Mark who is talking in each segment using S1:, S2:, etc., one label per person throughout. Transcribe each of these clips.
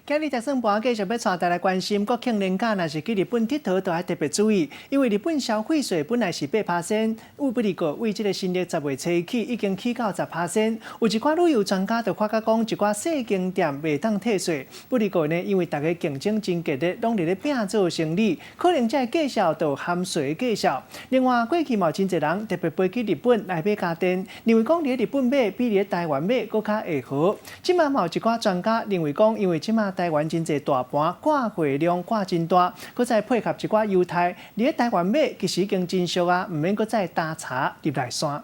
S1: 今日食算盤繼續欲帶大家來關心國慶連假，若是去日本𨑨迌，都愛特別注意，因為日本消費稅本來是8%，有不離過為這個新曆10月初起已經起到10%。有一寡旅遊專家就發覺講，一寡細間店袂當退稅。不離過呢，因為大家競爭真激烈，攏佇咧拚做生理，可能這個價數就含稅價數。另外，過去嘛有真濟人特別飛去日本來買家電，認為講佇日本買比佇台灣買閣較會好。這馬嘛有一寡專家認為講，因為這馬台灣真濟大盤掛貨量掛真大，閣再配合一寡優待，佇台灣買其實已經真俗啊，毋免閣再搭柴入來山。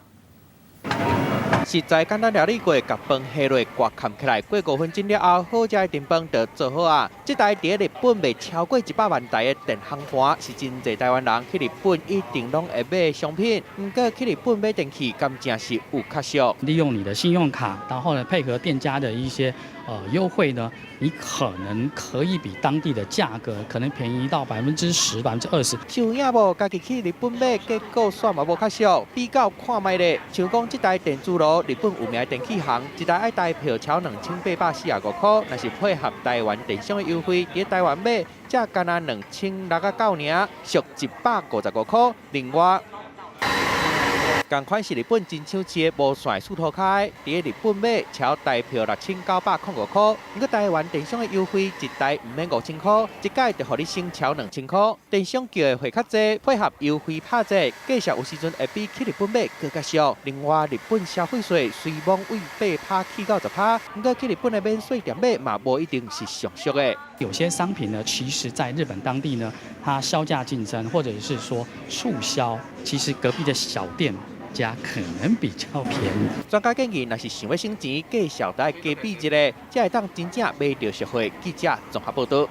S2: 實在簡單料理過，共飯下落蓋蓋起來，過5分鐘了後，好食的電飯就做好啊！這台佇日本賣超過100萬台的電烘盤，是真濟台灣人去日本一定攏會買的商品。毋過去日本買電器，敢真是有較俗？
S3: 利用你的信用卡，然後呢配合店家的一些優惠呢，你可能可以比當地的價格可能便宜到10%、20%。
S2: 有影無？家己去日本買，結果煞嘛無較俗。比較看覓咧，像講這台電磁爐，日本有名的電器行，一台愛台票超2845塊，若是配合台灣電商的優惠，佇台灣買，才干焦2609爾，俗155塊。另外，仝款是日本真搶市的無線四塗跤，佇日本買超台票6905塊，毋過台灣電商的優惠一台毋免5000塊，一改就予你省超2000塊。電商叫的貨較濟，配合優惠拍折，價數有時陣會比去日本買閣較俗。另外，日本消費稅雖罔為8趴起到10趴，毋過去日本的免稅店買嘛無一定是上俗的。
S3: 有些商品呢，其實在日本當地呢，它削價競爭，或者是說促銷，其實隔壁的小店家可能比較便宜。
S2: 專家建議，若是想欲省錢，價數愛加比一下，才會當真正買著實惠。記者綜合報導。